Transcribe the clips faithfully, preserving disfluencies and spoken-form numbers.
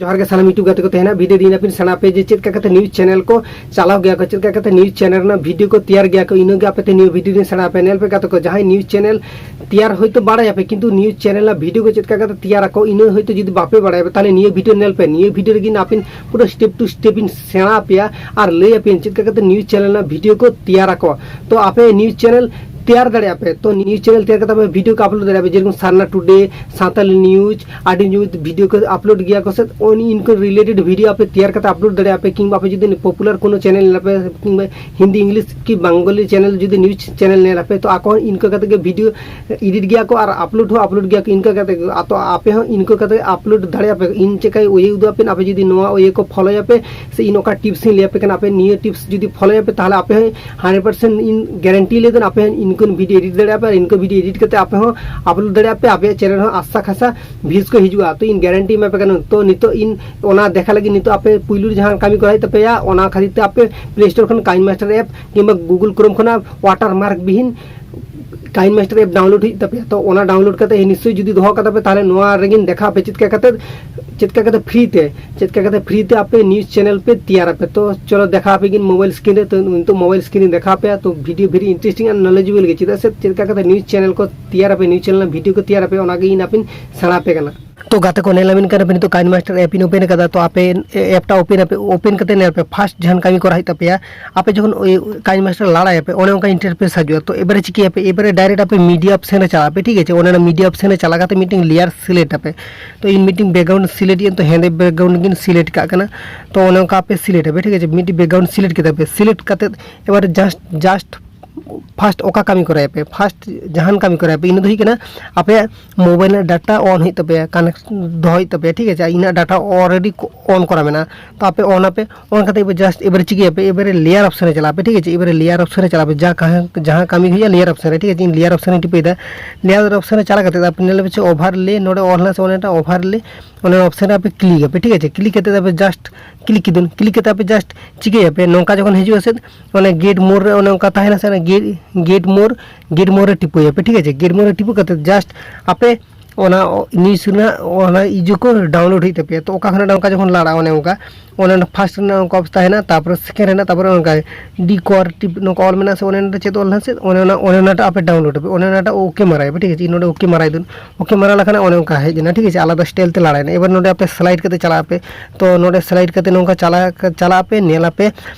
ᱡᱚᱦᱟᱨ ᱜᱮ ᱥᱟᱱᱟᱢ YouTube ᱜᱟᱛᱮ ᱠᱚ᱾ ᱛᱮᱦᱮᱧᱟᱜ video ᱨᱮ ᱤᱧ ᱟᱯᱮ ᱥᱮᱬᱟ ᱟᱯᱮ ᱡᱮ ᱪᱮᱫ ᱞᱮᱠᱟ ᱠᱟᱛᱮ news channel ᱠᱚ ᱪᱟᱞᱟᱣ ᱜᱮᱭᱟ ᱠᱚ, ᱪᱮᱫ ᱞᱮᱠᱟ ᱠᱟᱛᱮ news channel ᱨᱮᱱᱟᱜ video ᱠᱚ ᱛᱮᱭᱟᱨ ᱜᱮᱭᱟ ᱠᱚ, ᱤᱱᱟᱹᱜᱮ ᱟᱯᱮ ᱛᱮ ᱱᱤᱭᱟᱹ video ᱨᱮᱧ ᱥᱮᱬᱟ ᱟᱯᱮᱭᱟ᱾ ᱧᱮᱞ ᱯᱮ ᱜᱟᱛᱮ ᱠᱚ, ᱡᱟᱦᱟᱸᱭ news channel ᱛᱮᱭᱟᱨ ᱦᱚᱭᱛᱳ ᱵᱟᱲᱟᱭᱟᱯᱮ, ᱠᱤᱱᱛᱩ news channel ᱨᱮᱱᱟᱜ video ᱠᱚ ᱪᱮᱫ ᱞᱮᱠᱟ ᱠᱟᱛᱮ ᱛᱮᱭᱟᱨ ᱟᱠᱚ ᱤᱱᱟᱹ ᱦᱚᱭᱛᱳ ᱡᱩᱫᱤ ᱵᱟᱯᱮ ᱵᱟᱲᱟᱭᱟ, ᱛᱟᱦᱚᱞᱮ ᱱᱤᱭᱟᱹ video ᱧᱮᱞ ᱯᱮ᱾ ᱱᱤᱭᱟᱹ video ᱨᱮᱜᱮ ᱤᱧ ᱟᱯᱮ ᱯᱩᱨᱟᱹ step to step ᱤᱧ ᱥᱮᱬᱟ ᱟᱯᱮᱭᱟ ᱟᱨ ᱞᱟᱹᱭ ᱟᱯᱮᱭᱟᱹᱧ ᱪᱮᱫ ᱞᱮᱠᱟ ᱠᱟᱛᱮ news channel ᱨᱮᱱᱟᱜ video ᱠᱚ ᱛᱮᱭᱟᱨ ᱟᱠᱚ᱾ ᱛᱚ ᱟᱯᱮ news channel ᱛᱮᱭᱟᱨ ᱫᱟᱲᱮᱭᱟᱜᱼᱟ ᱯᱮ᱾ ᱛᱚ news channel ᱛᱮᱭᱟᱨ ᱠᱟᱛᱮ ᱟᱯᱮ video ᱠᱚ upload ᱫᱟᱲᱮᱭᱟᱜᱼᱟ ᱯᱮ, ᱡᱮᱨᱚᱠᱚᱢ ᱥᱟᱨᱱᱟ Today, ᱥᱟᱱᱛᱟᱞᱤ news, ᱟᱹᱰᱤ news video ᱠᱚ upload ᱜᱮᱭᱟ ᱠᱚ ᱥᱮ, ᱩᱱ ᱤᱱᱠᱩ related video ᱟᱯᱮ ᱛᱮᱭᱟᱨ ᱠᱟᱛᱮ upload ᱫᱟᱲᱮᱭᱟᱜᱼᱟ ᱯᱮ᱾ ᱠᱤᱝᱵᱟ ᱟᱯᱮ ᱡᱩᱫᱤ popular ᱠᱳᱱᱳ channel ᱧᱮᱞ ᱟᱯᱮ, ᱠᱤᱝᱵᱟ ᱦᱤᱱᱫᱤ, English ᱠᱤ ᱵᱟᱝᱜᱟᱞᱤ channel ᱡᱩᱫᱤ news channel ᱧᱮᱞ ᱟᱯᱮ, ᱛᱚ ᱟᱠᱚ ᱦᱚᱸ ᱤᱱᱠᱟᱹ ᱠᱟᱛᱮ ᱜᱮ video edit ᱜᱮᱭᱟ ᱠᱚ ᱟᱨ upload ᱦᱚᱸ upload ᱜᱮᱭᱟ ᱠᱚ ᱤᱱᱠᱟᱹ ᱠᱟᱛᱮ ᱜᱮ᱾ ᱟᱨ ᱛᱚ ᱟᱯᱮ ᱦᱚᱸ ᱤᱱᱠᱟᱹ ᱠᱟᱛᱮ upload ᱫᱟᱲᱮᱭᱟᱜᱼᱟ ᱯᱮ᱾ ᱤᱧ ᱪᱮᱠᱟᱭ ᱚᱭᱮ ᱩᱫᱩᱜ ᱟᱯᱮ, ᱟᱯᱮ ᱡᱩᱫᱤ ᱱᱚᱣᱟ ᱚᱭᱮ ᱠᱚ ᱯᱷᱚᱞᱳᱭᱟᱯᱮ ᱥᱮ ᱤᱧ ᱚᱠᱟ tips ᱤᱧ ᱞᱟᱹᱭ ᱟᱯᱮ ᱠᱟᱱᱟ, ᱟᱯᱮ ᱱᱤᱭᱟᱹ tips ᱡᱩᱫᱤ ᱯᱷᱚᱞᱳᱭᱟᱯᱮ, ᱛᱟᱦᱚᱞᱮ ᱟᱯᱮ ᱦᱚᱸ hundred percent ᱤᱧ guarantee ᱞᱟᱹᱭ ᱫᱟᱹᱧ, ᱟᱯᱮ ᱦᱚᱸ ᱤᱱᱠᱟᱹ video edit ᱫᱟᱲᱮᱭᱟᱜᱼᱟ ᱯᱮ ᱟᱨ ᱤᱱᱠᱟᱹ video edit ᱠᱟᱛᱮ ᱟᱯᱮ ᱦᱚᱸ upload ᱫᱟᱲᱮᱭᱟᱜᱼᱟ ᱯᱮ᱾ ᱟᱯᱮᱭᱟᱜ channel ᱦᱚᱸ ᱟᱥᱟ ᱠᱷᱟᱥᱟ views ᱠᱚ ᱦᱤᱡᱩᱜᱼᱟ᱾ ᱛᱚ ᱤᱧ guarantee ᱮᱢᱟ ᱯᱮ ᱠᱟᱱᱟ᱾ ᱛᱚ ᱱᱤᱛᱚᱜ ᱤᱧ ᱚᱱᱟ ᱫᱮᱠᱷᱟ ᱞᱟᱹᱜᱤᱫ ᱱᱤᱛᱚᱜ ᱟᱯᱮ ᱯᱩᱭᱞᱩ ᱨᱮ ᱡᱟᱦᱟᱸ ᱠᱟᱹᱢᱤ ᱠᱚᱨᱟᱣ ᱦᱩᱭᱩᱜ ᱛᱟᱯᱮᱭᱟ, ᱚᱱᱟ ᱠᱷᱟᱹᱛᱤᱨ ᱛᱮ ᱟᱯᱮ Play Store ᱠᱷᱚᱱ KineMaster app ᱠᱤᱝᱵᱟ Google Chrome ᱠᱷᱚᱱᱟᱜ watermark ᱵᱤᱦᱤᱱ KineMaster app download ᱦᱩᱭᱩᱜ ᱛᱟᱯᱮᱭᱟ᱾ ᱛᱚ ᱚᱱᱟ download ᱠᱟᱛᱮ ᱱᱤᱥᱪᱚᱭ ᱡᱩᱫᱤ ᱫᱚᱦᱚ ᱠᱟᱫᱟ ᱯᱮ, ᱛᱟᱦᱚᱞᱮ ᱱᱚᱣᱟ ᱨᱮᱜᱤᱧ ᱫᱮᱠᱷᱟᱣ ᱟᱯᱮ ᱪᱮᱫ ᱞᱮᱠᱟ ᱠᱟᱛᱮ, ᱪᱮᱫ ᱞᱮᱠᱟ ᱠᱟᱛᱮ free ᱛᱮ, ᱪᱮᱫ ᱞᱮᱠᱟ ᱠᱟᱛᱮ free ᱛᱮ ᱟᱯᱮ news channel ᱯᱮ ᱛᱮᱭᱟᱨ ᱟᱯᱮ᱾ ᱛᱚ ᱪᱚᱞᱚ ᱫᱮᱠᱷᱟᱣ ᱟᱯᱮ ᱜᱤᱧ mobile screen ᱨᱮ᱾ ᱛᱚ ᱱᱤᱛᱚᱜ mobile screen ᱨᱤᱧ ᱫᱮᱠᱷᱟᱣ ᱟᱯᱮᱭᱟ᱾ ᱛᱚ video very interesting and knowledgeable ᱜᱮ, ᱪᱮᱫᱟᱜ ᱥᱮ ᱪᱮᱫ ᱞᱮᱠᱟ ᱠᱟᱛᱮ news channel ᱠᱚ ᱛᱮᱭᱟᱨ ᱟᱯᱮ, news channel ᱨᱮᱱᱟᱜ video ᱠᱚ ᱛᱮᱭᱟᱨ ᱟᱯᱮ, ᱚᱱᱟ ᱜᱮ ᱤᱧ ᱟᱯᱮᱧ ᱥᱮᱬᱟ ᱟᱯᱮ ᱠᱟᱱᱟ᱾ ᱛᱚ ᱜᱟᱛᱮ ᱠᱚ, ᱧᱮᱞ ᱟᱵᱤᱱ ᱠᱟᱱᱟ ᱯᱮ ᱱᱤᱛᱚᱜ KineMaster app ᱤᱧ open ᱟᱠᱟᱫᱟ᱾ ᱛᱚ ᱟᱯᱮ app ᱴᱟ open ᱟᱯᱮ, open ᱠᱟᱛᱮ ᱧᱮᱞ ᱯᱮ first ᱡᱟᱦᱟᱱ ᱠᱟᱹᱢᱤ ᱠᱚᱨᱟᱣ ᱦᱩᱭᱩᱜ ᱛᱟᱯᱮᱭᱟ, ᱟᱯᱮ ᱡᱚᱠᱷᱚᱱ ᱳᱭ KineMaster ᱞᱟᱲᱟᱭᱟᱯᱮ, ᱚᱱᱮ ᱚᱱᱠᱟ interface ᱦᱤᱡᱩᱜᱼᱟ᱾ ᱛᱚ ᱮᱵᱟᱨᱮ ᱪᱤᱠᱟᱹᱭᱟᱯᱮ? ᱮᱵᱟᱨᱮ direct ᱟᱯᱮ media option ᱨᱮ ᱪᱟᱞᱟᱜ ᱟᱯᱮ, ᱴᱷᱤᱠ ᱟᱪᱷᱮ? ᱚᱱᱟ media option ᱨᱮ ᱪᱟᱞᱟᱣ ᱠᱟᱛᱮ ᱢᱤᱫᱴᱮᱱ layer select ᱟᱯᱮ᱾ ᱛᱚ ᱤᱧ ᱢᱤᱫᱴᱮᱱ background select ᱤᱧ, ᱛᱚ ᱦᱮᱸᱫᱮ background ᱜᱤᱧ select ᱠᱟᱜ ᱠᱟᱱᱟ᱾ ᱛᱚ ᱚᱱᱮ ᱚᱱᱠᱟ ᱟᱯᱮ select ᱟᱯᱮ, ᱴᱷᱤᱠ ᱟᱪᱷᱮ? ᱢᱤᱫᱴᱮᱱ background select ᱠᱮᱫᱟ ᱯᱮ, select ᱠᱟᱛᱮ ᱮᱵᱟᱨᱮ just, just first ᱚᱠᱟ ᱠᱟᱹᱢᱤ ᱠᱚᱨᱟᱣ ᱟᱯᱮ, first ᱡᱟᱦᱟᱱ ᱠᱟᱹᱢᱤ ᱠᱚᱨᱟᱣ ᱟᱯᱮ, ᱤᱱᱟᱹ ᱫᱚ ᱦᱩᱭᱩᱜ ᱠᱟᱱᱟ ᱟᱯᱮᱭᱟᱜ mobile ᱨᱮᱱᱟᱜ data on ᱦᱩᱭᱩᱜ ᱛᱟᱯᱮᱭᱟ, connect ᱫᱚᱦᱚ ᱦᱩᱭᱩᱜ ᱛᱟᱯᱮᱭᱟ, ᱴᱷᱤᱠ ᱟᱪᱷᱮ? ᱤᱧᱟᱹᱜ data already on ᱠᱚᱨᱟ ᱢᱮᱱᱟᱜᱼᱟ᱾ ᱛᱚ ᱟᱯᱮ on ᱟᱯᱮ, on ᱠᱟᱛᱮ ᱮᱵᱟᱨ just ᱮᱵᱟᱨᱮ ᱪᱤᱠᱟᱹᱭᱟᱯᱮ? ᱮᱵᱟᱨᱮ layer option ᱨᱮ ᱪᱟᱞᱟᱜ ᱟᱯᱮ, ᱴᱷᱤᱠ ᱟᱪᱷᱮ? ᱮᱵᱟᱨᱮ layer option ᱨᱮ ᱪᱟᱞᱟᱜ ᱟᱯᱮ, ᱡᱟᱦᱟᱸ ᱠᱟᱦᱟᱸ-, ᱡᱟᱦᱟᱸ ᱠᱟᱹᱢᱤ ᱦᱩᱭᱩᱜᱼᱟ layer option ᱨᱮ, ᱴᱷᱤᱠ ᱟᱪᱷᱮ? ᱤᱧ layer option ᱨᱮᱧ ᱴᱤᱯᱟᱹᱭᱮᱫᱟ᱾ Layer option ᱨᱮ ᱪᱟᱞᱟᱣ ᱠᱟᱛᱮ ᱟᱯᱮ ᱧᱮᱞ ᱯᱮ ᱪᱮᱫ overlay, ᱱᱚᱰᱮ ᱚᱞ ᱦᱮᱱᱟᱜᱼᱟ ᱥᱮ ᱚᱱᱮ ᱚᱱᱟ overlay, ᱚᱱᱮ option ᱨᱮ ᱟᱯᱮ click ᱟᱯᱮ, ᱴᱷᱤᱠ ᱟᱪᱷᱮ? Click ᱠᱟᱛᱮ ᱟᱯᱮ just click ᱠᱮᱫᱟ, click ᱠᱟᱛᱮ ᱟᱯᱮ just ᱪᱤᱠᱟᱹᱭᱟᱯᱮ? ᱱᱚᱝᱠᱟ ᱡᱚᱠᱷᱚᱱ ᱦᱤᱡᱩᱜᱼᱟ ᱥᱮ, ᱚᱱᱮ get more ᱨᱮ ᱚᱱᱮ ᱚᱱᱠᱟ ᱛᱟᱦᱮᱱᱟ ᱥᱮ, ᱚᱱᱮ get, get more, get more ᱨᱮ ᱴᱤᱯᱟᱹᱭᱟᱯᱮ, ᱴᱷᱤᱠ ᱟᱪᱷᱮ? Get more ᱨᱮ ᱴᱤᱯᱟᱹ ᱠᱟᱛᱮ just ᱟᱯᱮ ᱚᱱᱟ ᱱᱤᱭᱩᱡᱽ ᱨᱮᱱᱟᱜ ᱚᱱᱟ ᱤᱡᱩ ᱠᱚ ᱰᱟᱣᱩᱱᱞᱳᱰ ᱦᱩᱭᱩᱜ ᱛᱟᱯᱮᱭᱟ᱾ ᱛᱚ ᱚᱠᱟ ᱠᱷᱚᱱᱟᱜ ᱚᱱᱠᱟ ᱡᱚᱠᱷᱚᱱ ᱞᱟᱲᱟᱜᱼᱟ, ᱚᱱᱮ ᱚᱱᱠᱟ ᱚᱱᱮ ᱚᱱᱟ ᱯᱷᱟᱥᱴ ᱨᱮᱱᱟᱜ ᱚᱱᱠᱟ ᱚᱯᱥ ᱛᱟᱦᱮᱱᱟ, ᱛᱟᱨᱯᱚᱨᱮ ᱥᱮᱠᱮᱱᱰ ᱨᱮᱱᱟᱜ, ᱛᱟᱨᱯᱚᱨᱮ ᱚᱱᱠᱟ ᱰᱤ ᱠᱚᱨ ᱴᱤᱯ ᱱᱚᱝᱠᱟ ᱚᱞ ᱢᱮᱱᱟᱜᱼᱟ ᱥᱮ, ᱚᱱᱮ ᱚᱱᱟᱴᱟᱜ ᱪᱮᱫ ᱚᱞ ᱦᱮᱱᱟᱜ ᱥᱮ, ᱚᱱᱮ ᱚᱱᱟ ᱚᱱᱮ ᱚᱱᱟᱴᱟᱜ ᱟᱯᱮ ᱰᱟᱣᱩᱱᱞᱳᱰ ᱟᱯᱮ, ᱚᱱᱮ ᱚᱱᱟᱴᱟᱜ ᱳᱠᱮ ᱢᱟᱨᱟᱭ ᱯᱮ, ᱴᱷᱤᱠ ᱟᱪᱷᱮ᱾ ᱤᱧ ᱱᱚᱰᱮ ᱳᱠᱮ ᱢᱟᱨᱟᱭ ᱫᱩᱧ, ᱳᱠᱮ ᱢᱟᱨᱟ ᱞᱮᱠᱷᱟᱱ ᱚᱱᱮ ᱚᱱᱠᱟ ᱦᱮᱡ ᱮᱱᱟ, ᱴᱷᱤᱠ ᱟᱪᱷᱮ, ᱟᱞᱟᱫᱟ ᱥᱴᱟᱭᱤᱞ ᱛᱮ ᱞᱟᱲᱟᱭᱮᱱᱟ᱾ ᱮᱵᱟᱨ ᱱᱚᱰᱮ ᱟᱯᱮ ᱥᱞᱟᱭᱤᱰ ᱠᱟᱛᱮ ᱪᱟᱞᱟᱜ ᱟᱯᱮ᱾ ᱛᱚ ᱱᱚᱰᱮ ᱥᱞᱟᱭᱤᱰ ᱠᱟᱛᱮ ᱱᱚᱝᱠᱟ ᱪᱟᱞᱟᱜ ᱪᱟᱞᱟᱜ ᱟᱯᱮ, ᱧᱮᱞ ᱟᱯᱮ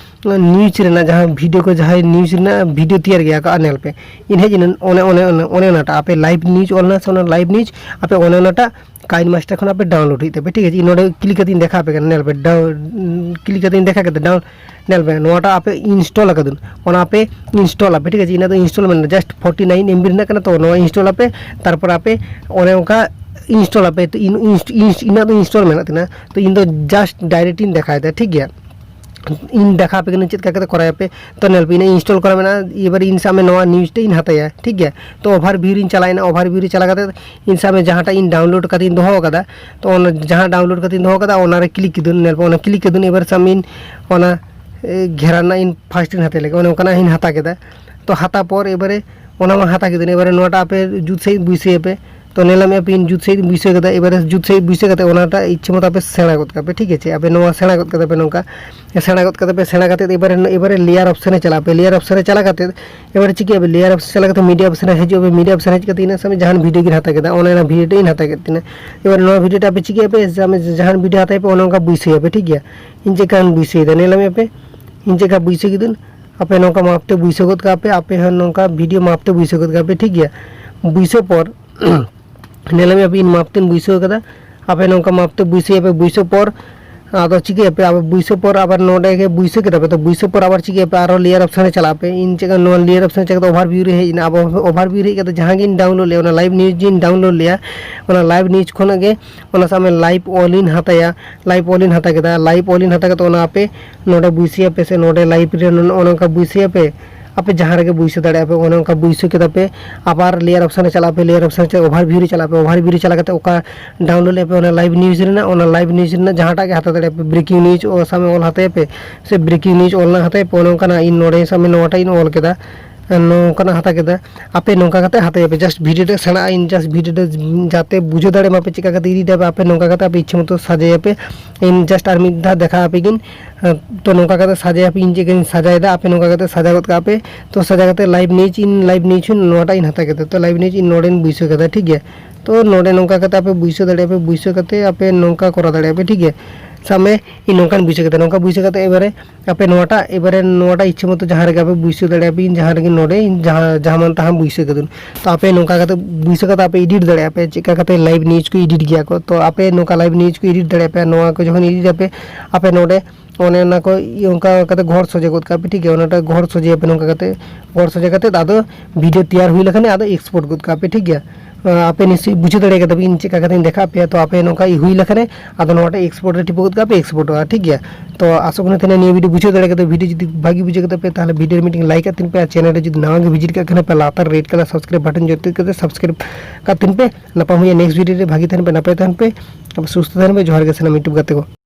ᱱᱤᱭᱩᱡᱽ ᱨᱮᱱᱟᱜ ᱡᱟᱦᱟᱸ ᱵᱷᱤᱰᱤᱭᱳ ᱠᱚ, ᱡᱟᱦᱟᱸᱭ ᱱᱤᱭᱩᱡᱽ ᱨᱮᱱᱟᱜ ᱵᱷᱤᱰᱤᱭᱳ ᱛᱮᱭᱟᱨ ᱜᱮᱭᱟ ᱠᱚ, ᱟᱨ ᱧᱮᱞ ᱯᱮ, ᱤᱧ ᱦᱮᱡ ᱮᱱᱟ ᱚᱱᱮ ᱚᱱᱮ ᱚᱱᱮ ᱚᱱᱮ ᱚᱱᱟᱴᱟᱜ ᱟᱯᱮ ᱞᱟᱭᱤᱵᱷ ᱱᱤᱭᱩᱡᱽ ᱚᱞ ᱦᱮᱱᱟᱜ ᱥᱮ, ᱚᱱᱟ ᱞᱟᱭᱤᱵᱷ ᱱᱤᱭᱩᱡᱽ ᱟᱯᱮ ᱚᱱᱮ ᱚᱱᱟᱴᱟᱜ ᱠᱟᱭᱤᱱ ᱢᱟᱥᱴᱟᱨ ᱠᱷᱚᱱ ᱟᱯᱮ ᱰᱟᱣᱩᱱᱞᱳᱰ ᱦᱩᱭᱩᱜ ᱛᱟᱯᱮ, ᱴᱷᱤᱠ ᱟᱪᱷᱮ᱾ ᱤᱧ ᱱᱚᱰᱮ ᱠᱞᱤᱠ ᱠᱟᱛᱮ ᱤᱧ ᱫᱮᱠᱷᱟᱣ ᱟᱯᱮ ᱠᱟᱱᱟ, ᱧᱮᱞ ᱯᱮ, ᱰᱟᱣᱩᱱ ᱠᱞᱤᱠ ᱠᱟᱛᱮ ᱤᱧ ᱫᱮᱠᱷᱟᱣ ᱠᱮᱫᱟ, ᱰᱟᱣᱩᱱ ᱧᱮᱞ ᱯᱮ, ᱱᱚᱣᱟᱴᱟᱜ ᱟᱯᱮ ᱤᱱᱥᱴᱚᱞ ᱟᱠᱟᱫᱩᱱ, ᱚᱱᱟ ᱟᱯᱮ ᱤᱱᱥᱴᱚᱞ ᱟᱯᱮ, ᱴᱷᱤᱠ ᱟᱪᱷᱮ᱾ ᱤᱱᱟᱹ ᱫᱚ ᱤᱱᱥᱴᱚᱞ ᱢᱮᱱᱟᱜᱼᱟ, just forty nine M B ᱨᱮᱱᱟᱜ ᱠᱟᱱᱟ, ᱛᱚ ᱱᱚᱣᱟ ᱤᱱᱥᱴᱚᱞ ᱟᱯᱮ᱾ ᱛᱟᱨᱯᱚᱨ ᱟᱯᱮ ᱚᱱᱮ ᱚᱱᱠᱟ ᱤᱱᱥᱴᱚᱞ ᱟᱯᱮ, ᱛᱚ ᱤᱧ ᱤᱱᱥ- ᱤᱱᱥ- ᱤᱱᱟᱹᱜ ᱫᱚ ᱤᱱᱥᱴᱚᱞ ᱢᱮᱱᱟᱜ ᱛᱤᱧᱟ, ᱛᱚ ᱤᱧ ᱫᱚ ᱡᱟᱥᱴ ᱰᱟᱭᱨᱮᱠᱴ ᱤᱧ ᱫᱮᱠᱷᱟᱣ ᱮᱫᱟ, ᱴᱷᱤᱠ ᱜᱮᱭᱟ᱾ ᱤᱧ ᱫᱮᱠᱷᱟᱣ ᱟᱯᱮ ᱠᱟᱹᱱᱟᱹᱧ ᱪᱮᱫ ᱞᱮᱠᱟ ᱠᱟᱛᱮ ᱠᱚᱨᱟᱣ ᱟᱯᱮ᱾ ᱛᱚ ᱧᱮᱞ ᱯᱮ, ᱤᱧᱟᱹᱜ ᱤᱱᱥᱴᱚᱞ ᱠᱚᱨᱟ ᱢᱮᱱᱟᱜᱼᱟ᱾ ᱮᱵᱟᱨ ᱤᱧ ᱥᱟᱵ ᱢᱮ ᱱᱚᱣᱟ ᱱᱤᱭᱩᱡᱽ ᱴᱟᱜ ᱤᱧ ᱦᱟᱛᱟᱭᱟ, ᱴᱷᱤᱠ ᱜᱮᱭᱟ᱾ ᱛᱚ ᱳᱵᱷᱟᱨ ᱵᱷᱤᱭᱩ ᱨᱤᱧ ᱪᱟᱞᱟᱣᱮᱱᱟ, ᱳᱵᱷᱟᱨ ᱵᱷᱤᱭᱩ ᱨᱮ ᱪᱟᱞᱟᱣ ᱠᱟᱛᱮ ᱤᱧ ᱥᱟᱵ ᱢᱮ ᱡᱟᱦᱟᱸᱴᱟᱜ ᱤᱧ ᱰᱟᱣᱩᱱᱞᱳᱰ ᱠᱟᱛᱮ ᱤᱧ ᱫᱚᱦᱚ ᱟᱠᱟᱫᱟ, ᱛᱚ ᱚᱱᱟ ᱡᱟᱦᱟᱸ ᱰᱟᱣᱩᱱᱞᱳᱰ ᱠᱟᱛᱮ ᱤᱧ ᱫᱚᱦᱚ ᱟᱠᱟᱫᱟ, ᱚᱱᱟᱨᱮ ᱠᱞᱤᱠ ᱠᱤᱫᱟᱹᱧ᱾ ᱧᱮᱞ ᱯᱮ, ᱚᱱᱟ ᱠᱞᱤᱠ ᱠᱤᱫᱟᱹᱧ᱾ ᱮᱵᱟᱨ ᱥᱟᱵ ᱢᱮ ᱤᱧ ᱚᱱᱟ ᱮ, ᱜᱷᱮᱨᱟ ᱨᱮᱱᱟᱜ ᱤᱧ ᱯᱷᱟᱥᱴ ᱤᱧ ᱦᱟᱛᱟᱣ ᱞᱮᱜᱮ, ᱚᱱᱮ ᱚᱱᱠᱟᱱᱟᱜ ᱤᱧ ᱦᱟᱛᱟᱣ ᱠᱮᱫᱟ᱾ ᱛᱚ ᱦᱟᱛᱟᱣ ᱯᱚᱨ ᱮᱵᱟᱨᱮ ᱚᱱᱟ ᱢᱟ ᱦᱟᱛᱟᱣ ᱠᱮᱫᱟᱹᱧ, ᱮᱵᱟᱨᱮ ᱱᱚᱣᱟᱴᱟᱜ ᱟᱯᱮ ᱡᱩᱛ ᱥᱟᱺᱦᱤᱡ ᱵᱩᱡᱷᱟᱹᱣ ᱟᱯᱮ᱾ ᱛᱚ ᱧᱮᱞ ᱢᱮ ᱟᱯᱮ ᱤᱧ ᱡᱩᱛ ᱥᱟᱺᱦᱤᱡ ᱵᱩᱡᱷᱟᱹᱣ ᱠᱮᱫᱟ᱾ ᱮᱵᱟᱨᱮ ᱡᱩᱛ ᱥᱟᱺᱦᱤᱡ ᱵᱩᱡᱷᱟᱹᱣ ᱠᱟᱛᱮ ᱚᱱᱟᱴᱟᱜ ᱤᱪᱪᱷᱟᱹ ᱢᱚᱛᱚ ᱟᱯᱮ ᱥᱮᱬᱟ ᱜᱚᱫ ᱠᱟᱜ ᱯᱮ, ᱴᱷᱤᱠ ᱟᱪᱷᱮ᱾ ᱟᱯᱮ ᱱᱚᱣᱟ ᱥᱮᱬᱟ ᱜᱚᱫ ᱠᱟᱫᱟ ᱯᱮ ᱱᱚᱝᱠᱟ, ᱥᱮᱬᱟ ᱜᱚᱫ ᱠᱟᱛᱮ ᱯᱮ, ᱥᱮᱬᱟ ᱠᱟᱛᱮ ᱮᱵᱟᱨᱮ ᱮᱵᱟᱨᱮ ᱞᱮᱭᱟᱨ ᱚᱯᱥᱮᱱ ᱨᱮ ᱪᱟᱞᱟᱜ ᱯᱮ᱾ ᱞᱮᱭᱟᱨ ᱚᱯᱥᱮᱱ ᱨᱮ ᱪᱟᱞᱟᱣ ᱠᱟᱛᱮ ᱮᱵᱟᱨᱮ ᱪᱤᱠᱟᱹᱭᱟ ᱯᱮ, ᱞᱮᱭᱟᱨ ᱚᱯᱥᱮᱱ ᱪᱟᱞᱟᱣ ᱠᱟᱛᱮ ᱢᱤᱰᱤᱭᱟ ᱚᱯᱥᱮᱱ ᱨᱮ ᱦᱤᱡᱩᱜ ᱟᱯᱮ᱾ ᱢᱤᱰᱤᱭᱟ ᱚᱯᱥᱮᱱ ᱦᱮᱡ ᱠᱟᱛᱮ ᱤᱱᱟᱹ ᱥᱟᱢᱟᱭ ᱡᱟᱦᱟᱱ ᱵᱷᱤᱰᱤᱭᱳ ᱜᱮ ᱦᱟᱛᱟᱣ ᱠᱮᱫᱟ, ᱚᱱᱮ ᱚᱱᱟ ᱵᱷᱤᱰᱤᱭᱳ ᱴᱟᱜ ᱤᱧ ᱦᱟᱛᱟᱣ ᱠᱮᱫ ᱛᱤᱧᱟᱹ᱾ ᱮᱵᱟᱨ ᱱᱚᱣᱟ ᱵᱷᱤᱰᱤᱭᱳ ᱴᱟᱜ ᱟᱯᱮ ᱪᱤᱠᱟᱹᱭᱟ ᱯᱮ, ᱡᱟᱦᱟᱱ ᱵᱷᱤᱰᱤᱭᱳ ᱦᱟᱛᱟᱣ ᱯᱮ, ᱚᱱᱮ ᱚᱱᱠᱟ ᱵᱩᱡᱷᱟᱹᱣ ᱟᱯᱮ, ᱴᱷᱤᱠ ᱜᱮᱭᱟ᱾ ᱤᱧ ᱪᱮᱫ ᱞᱮᱠᱟᱧ ᱵᱩᱡᱷᱟᱹᱣ ᱮᱫᱟ, ᱧᱮᱞ ᱢᱮ ᱯᱮ, ᱤᱧ ᱪᱮᱫ ᱞᱮᱠᱟ ᱵᱩᱡᱷᱟᱹᱣ ᱠᱤᱫᱟᱹᱧ᱾ ᱟᱯᱮ ᱱᱚᱝᱠᱟ ᱢᱟᱯ ᱛᱮ ᱵᱩᱡᱷᱟᱹᱣ ᱜᱚᱫ ᱠᱟᱜ ᱯᱮ, ᱟᱯᱮ ᱦᱚᱸ ᱱᱚᱝᱠᱟ ᱵᱷᱤᱰᱤᱭᱳ ᱢᱟᱯ ᱛᱮ ᱵᱩᱡᱷᱟᱹᱣ ᱜᱚᱫ ᱠᱟᱜ ᱯᱮ, ᱴᱷᱤᱠ ᱜᱮᱭᱟ᱾ ᱵᱩᱡᱷᱟᱹᱣ ᱯᱚᱨ ᱧᱮᱞ ᱢᱮ ᱟᱯᱮ, ᱤᱧ ᱢᱟᱯ ᱛᱮᱧ ᱵᱩᱡᱷᱟᱹᱣ ᱠᱟᱫᱟ᱾ ᱟᱯᱮ ᱱᱚᱝᱠᱟ ᱢᱟᱯ ᱛᱮ ᱵᱩᱡᱷᱟᱹᱣ ᱟᱯᱮ, ᱵᱩᱡᱷᱟᱹᱣ ᱯᱚᱨ ᱟᱫᱚ ᱪᱤᱠᱟᱹᱭᱟᱯᱮ, ᱟᱵᱟᱨ ᱵᱩᱡᱷᱟᱹᱣ ᱯᱚᱨ ᱟᱵᱟᱨ ᱱᱚᱰᱮ ᱜᱮ ᱵᱩᱡᱷᱟᱹᱣ ᱠᱮᱫᱟ ᱯᱮ, ᱛᱚ ᱵᱩᱡᱷᱟᱹᱣ ᱯᱚᱨ ᱟᱵᱟᱨ ᱪᱤᱠᱟᱹᱭᱟᱯᱮ, ᱟᱨᱚ ᱞᱮᱭᱟᱨ ᱚᱯᱥᱮᱱ ᱨᱮ ᱪᱟᱞᱟᱜ ᱯᱮ᱾ ᱤᱧ ᱪᱮᱫ ᱱᱚᱣᱟ ᱞᱮᱭᱟᱨ ᱚᱯᱥᱮᱱ ᱨᱮ ᱪᱟᱞᱟᱣ ᱠᱟᱛᱮ ᱳᱵᱷᱟᱨ ᱵᱷᱤᱭᱩ ᱨᱮ ᱦᱮᱡ ᱮᱱᱟ, ᱟᱵᱚ ᱳᱵᱷᱟᱨ ᱵᱷᱤᱭᱩ ᱨᱮ ᱦᱮᱡ ᱠᱟᱛᱮ ᱡᱟᱦᱟᱸ ᱜᱤᱧ ᱰᱟᱣᱩᱱᱞᱳᱰ ᱞᱮᱭᱟ, ᱚᱱᱟ ᱞᱟᱭᱤᱵᱷ ᱱᱤᱭᱩᱡᱽ ᱤᱧ ᱰᱟᱣᱩᱱᱞᱳᱰ ᱞᱮᱭᱟ, ᱚᱱᱟ ᱞᱟᱭᱤᱵᱷ ᱱᱤᱭᱩᱡᱽ ᱠᱷᱚᱱᱟᱜ ᱜᱮ ᱚᱱᱟ ᱥᱟᱵ ᱢᱮ ᱞᱟᱭᱤᱵᱷ ᱚᱞ ᱤᱧ ᱦᱟᱛᱟᱭᱟ, ᱞᱟᱭᱤᱵᱷ ᱚᱞ ᱤᱧ ᱦᱟᱛᱟᱣ ᱠᱮᱫᱟ᱾ ᱞᱟᱭᱤᱵᱷ ᱚᱞ ᱤᱧ ᱦᱟᱛᱟᱣ ᱠᱟᱛᱮ ᱚᱱᱟ ᱟᱯᱮ ᱱᱚᱰᱮ ᱵᱩᱡᱷᱟᱹᱣ ᱟᱯᱮ ᱥᱮ ᱱᱚᱰᱮ ᱞᱟᱭᱤᱵᱷ ᱨᱮ ᱱᱚᱜᱼᱚ ᱱᱚᱝᱠᱟ ᱵᱩᱡᱷᱟᱹᱣ ᱟᱯᱮ, ᱟᱯᱮ ᱡᱟᱦᱟᱸ ᱨᱮᱜᱮ ᱵᱩᱡᱷᱟᱹᱣ ᱫᱟᱲᱮᱭᱟᱜᱼᱟ ᱯᱮ, ᱚᱱᱮ ᱚᱱᱠᱟ ᱵᱩᱡᱷᱟᱹᱣ ᱠᱮᱫᱟ ᱯᱮ᱾ ᱟᱵᱟᱨ ᱞᱮᱭᱟᱨ ᱚᱯᱥᱮᱱ ᱨᱮ ᱪᱟᱞᱟᱜ ᱯᱮ, ᱞᱮᱭᱟᱨ ᱚᱯᱥᱮᱱ ᱨᱮ ᱳᱵᱷᱟᱨ ᱵᱷᱤᱭᱩ ᱨᱮ ᱪᱟᱞᱟᱜ ᱯᱮ, ᱳᱵᱷᱟᱨ ᱵᱷᱤᱭᱩ ᱨᱮ ᱪᱟᱞᱟᱣ ᱠᱟᱛᱮ ᱚᱠᱟ ᱰᱟᱣᱩᱱᱞᱳᱰ ᱞᱮᱫ ᱯᱮ ᱚᱱᱟ ᱞᱟᱭᱤᱵᱷ ᱱᱤᱭᱩᱡᱽ ᱨᱮᱱᱟᱜ, ᱚᱱᱟ ᱞᱟᱭᱤᱵᱷ ᱱᱤᱭᱩᱡᱽ ᱨᱮᱱᱟᱜ ᱡᱟᱦᱟᱸᱴᱟᱜ ᱜᱮ ᱦᱟᱛᱟᱣ ᱫᱟᱲᱮᱭᱟᱜᱼᱟ ᱯᱮ, ᱵᱨᱮᱠᱤᱝ ᱱᱤᱭᱩᱡᱽ ᱚ ᱥᱟᱵ ᱢᱮ ᱚᱞ ᱦᱟᱛᱟᱭ ᱯᱮ, ᱥᱮ ᱵᱨᱮᱠᱤᱝ ᱱᱤᱭᱩᱡᱽ ᱚᱞ ᱨᱮᱱᱟᱜ ᱦᱟᱛᱟᱭ ᱯᱮ, ᱚᱱᱮ ᱚᱱᱠᱟᱱᱟᱜ ᱤᱧ ᱱᱚᱰᱮ ᱥᱟᱵ ᱢᱮ ᱱᱚᱣᱟᱴᱟᱜ ᱤᱧ ᱚᱞ ᱠᱮᱫᱟ᱾ ᱱᱚᱝᱠᱟᱱᱟᱜ ᱦᱟᱛᱟᱣ ᱠᱮᱫᱟ᱾ ᱟᱯᱮ ᱱᱚᱝᱠᱟ ᱠᱟᱛᱮ ᱦᱟᱛᱟᱭᱟᱯᱮ, just video ᱴᱟᱜ ᱥᱮᱬᱟᱜᱼᱟ, ᱤᱧ just video ᱴᱟᱜ ᱡᱟᱛᱮ ᱵᱩᱡᱷᱟᱹᱣ ᱫᱟᱲᱮᱭᱟᱜ ᱢᱟᱯᱮ ᱪᱮᱠᱟ ᱠᱟᱛᱮ edit ᱟᱯᱮ, ᱟᱯᱮ ᱱᱚᱝᱠᱟ ᱠᱟᱛᱮ ᱟᱯᱮ ᱤᱪᱪᱷᱟᱹ ᱢᱚᱛᱚ ᱥᱟᱡᱟᱭᱟᱯᱮ᱾ ᱤᱧ just ᱟᱨ ᱢᱤᱫ ᱫᱷᱟᱣ ᱫᱮᱠᱷᱟ ᱟᱯᱮ ᱜᱤᱧ᱾ ᱛᱚ ᱱᱚᱝᱠᱟ ᱠᱟᱛᱮ ᱥᱟᱡᱟᱭᱟᱯᱮ, ᱤᱧ ᱪᱮᱫ ᱞᱮᱠᱟᱧ ᱥᱟᱡᱟᱭᱮᱫᱟ ᱟᱯᱮ ᱱᱚᱝᱠᱟ ᱠᱟᱛᱮ ᱥᱟᱡᱟ ᱜᱚᱫ ᱠᱟᱜ ᱯᱮ᱾ ᱛᱚ ᱥᱟᱡᱟ ᱠᱟᱛᱮ live image ᱤᱧ, live image ᱤᱧ ᱱᱚᱣᱟᱴᱟᱜ ᱤᱧ ᱦᱟᱛᱟᱣ ᱠᱮᱫᱟ᱾ ᱛᱚ live image ᱤᱧ ᱱᱚᱰᱮᱧ ᱵᱟᱹᱭᱥᱟᱹᱣ ᱠᱮᱫᱟ, ᱴᱷᱤᱠ ᱜᱮᱭᱟ᱾ ᱛᱚ ᱱᱚᱰᱮ ᱱᱚᱝᱠᱟ ᱠᱟᱛᱮ ᱟᱯᱮ ᱵᱟᱹᱭᱥᱟᱹᱣ ᱫᱟᱲᱮᱭᱟᱜᱼᱟ ᱯᱮ, ᱵᱟᱹᱭᱥᱟᱹᱣ ᱠᱟᱛᱮ ᱟᱯᱮ ᱱᱚᱝᱠᱟ ᱠᱚᱨᱟᱣ ᱫᱟᱲᱮᱭᱟᱜᱼᱟ ᱯᱮ, ᱴᱷᱤᱠ ᱜᱮᱭᱟ᱾ ᱥᱟᱵ ᱢᱮ ᱤᱧ ᱱᱚᱝᱠᱟᱧ ᱵᱟᱹᱭᱥᱟᱹᱣ ᱠᱮᱫᱟ, ᱱᱚᱝᱠᱟ ᱵᱟᱹᱭᱥᱟᱹᱣ ᱠᱟᱛᱮ ᱮᱵᱟᱨᱮ ᱟᱯᱮ ᱱᱚᱣᱟᱴᱟᱜ, ᱮᱵᱟᱨᱮ ᱱᱚᱣᱟᱴᱟᱜ ᱤᱪᱪᱷᱟᱹ ᱢᱚᱛᱚ ᱡᱟᱦᱟᱸ ᱨᱮᱜᱮ ᱟᱯᱮ ᱵᱟᱹᱭᱥᱟᱹᱣ ᱫᱟᱲᱮᱭᱟᱜᱼᱟ ᱯᱮ, ᱤᱧ ᱡᱟᱦᱟᱸ ᱨᱮᱜᱮ ᱱᱚᱰᱮ ᱤᱧ ᱡᱟᱦᱟᱸ, ᱡᱟᱦᱟᱸ ᱢᱟᱱ ᱛᱟᱦᱟᱸ ᱵᱟᱹᱭᱥᱟᱹᱣ ᱠᱟᱫᱟᱹᱧ᱾ ᱛᱚ ᱟᱯᱮ ᱱᱚᱝᱠᱟ ᱠᱟᱛᱮ ᱵᱟᱹᱭᱥᱟᱹᱣ ᱠᱟᱛᱮ ᱟᱯᱮ edit ᱫᱟᱲᱮᱭᱟᱜᱼᱟ ᱯᱮ, ᱪᱮᱫ ᱞᱮᱠᱟ ᱠᱟᱛᱮ live image ᱠᱚ edit ᱜᱮᱭᱟ ᱠᱚ᱾ ᱛᱚ ᱟᱯᱮ ᱱᱚᱝᱠᱟ live image ᱠᱚ edit ᱫᱟᱲᱮᱭᱟᱜᱼᱟ ᱯᱮ, ᱱᱚᱣᱟ ᱠᱚ ᱡᱚᱠᱷᱚᱱ edit ᱟᱯᱮ, ᱟᱯᱮ ᱱᱚᱰᱮ ᱚᱱᱮ ᱚᱱᱟ ᱠᱚ ᱤᱭᱟᱹ ᱚᱱᱠᱟ ᱠᱟᱛᱮ ᱜᱚᱦᱚᱲ ᱥᱚᱡᱷᱮ ᱜᱚᱫ ᱠᱟᱜ ᱯᱮ, ᱴᱷᱤᱠ ᱜᱮᱭᱟ᱾ ᱚᱱᱟᱴᱟᱜ ᱜᱚᱦᱚᱲ ᱥᱚᱡᱷᱮᱭᱟᱯᱮ ᱱᱚᱝᱠᱟ ᱠᱟᱛᱮ, ᱜᱚᱦᱚᱲ ᱥᱚᱡᱷᱮ ᱠᱟᱛᱮ ᱟᱫᱚ video ᱛᱮᱭᱟᱨ ᱦᱩᱭ ᱞᱮᱠᱷᱟᱱ ᱟᱫᱚ export ᱜᱚᱫ ᱠᱟᱜ ᱯᱮ, ᱴᱷᱤᱠ ᱜᱮᱭᱟ᱾ ᱟᱯᱮ ᱱᱤᱥᱪᱚᱭ ᱵᱩᱡᱷᱟᱹᱣ ᱫᱟᱲᱮ ᱠᱟᱫᱟ ᱯᱮ ᱤᱧ ᱪᱮᱫ ᱞᱮᱠᱟ ᱠᱟᱛᱮᱧ ᱫᱮᱠᱷᱟᱣ ᱯᱮᱭᱟ᱾ ᱛᱚ ᱟᱯᱮ ᱱᱚᱝᱠᱟ ᱦᱩᱭ ᱞᱮᱠᱷᱟᱱ ᱟᱫᱚ ᱱᱚᱣᱟᱴᱟᱜ export ᱨᱮ ᱴᱤᱯᱟᱹ ᱜᱚᱫ ᱠᱟᱜ ᱯᱮ, export ᱚᱜᱼᱟ, ᱴᱷᱤᱠ ᱜᱮᱭᱟ᱾ ᱛᱚ ᱟᱥᱚᱜ ᱠᱟᱱᱟ ᱛᱟᱦᱮᱱᱟ ᱱᱤᱭᱟᱹ video ᱵᱩᱡᱷᱟᱹᱣ ᱫᱟᱲᱮ ᱠᱟᱫᱟ᱾ Video ᱡᱩᱫᱤ ᱵᱷᱟᱜᱤ ᱵᱩᱡᱷᱟᱹᱣ ᱠᱟᱫᱟ ᱯᱮ ᱛᱟᱦᱚᱞᱮ video ᱨᱮ ᱢᱤᱫᱴᱮᱱ like ᱠᱟᱜ ᱛᱟᱦᱮᱱ ᱯᱮ, ᱟᱨ channel ᱨᱮ ᱡᱩᱫᱤ ᱱᱟᱣᱟ ᱜᱮ visit ᱠᱟᱜ ᱠᱷᱟᱱ ᱯᱮ ᱞᱟᱛᱟᱨ red colour subscribe button ᱡᱚᱛᱚ ᱠᱟᱛᱮ subscribe ᱠᱟᱜ ᱛᱟᱦᱮᱱ ᱯᱮ᱾ ᱧᱟᱯᱟᱢ ᱦᱩᱭᱩᱜᱼᱟ next video ᱨᱮ᱾ ᱵᱷᱟᱜᱤ ᱛᱟᱦᱮᱱ ᱯᱮ, ᱱᱟᱯᱟᱭ ᱛᱟᱦᱮᱱ ᱯᱮ, ᱥᱩᱥᱛᱷᱚ ᱛᱟᱦᱮᱱ ᱯᱮ᱾ ᱡᱚᱦᱟᱨ ᱜᱮ ᱥᱟᱱᱟᱢ YouTube ᱜᱟᱛᱮ ᱠᱚ᱾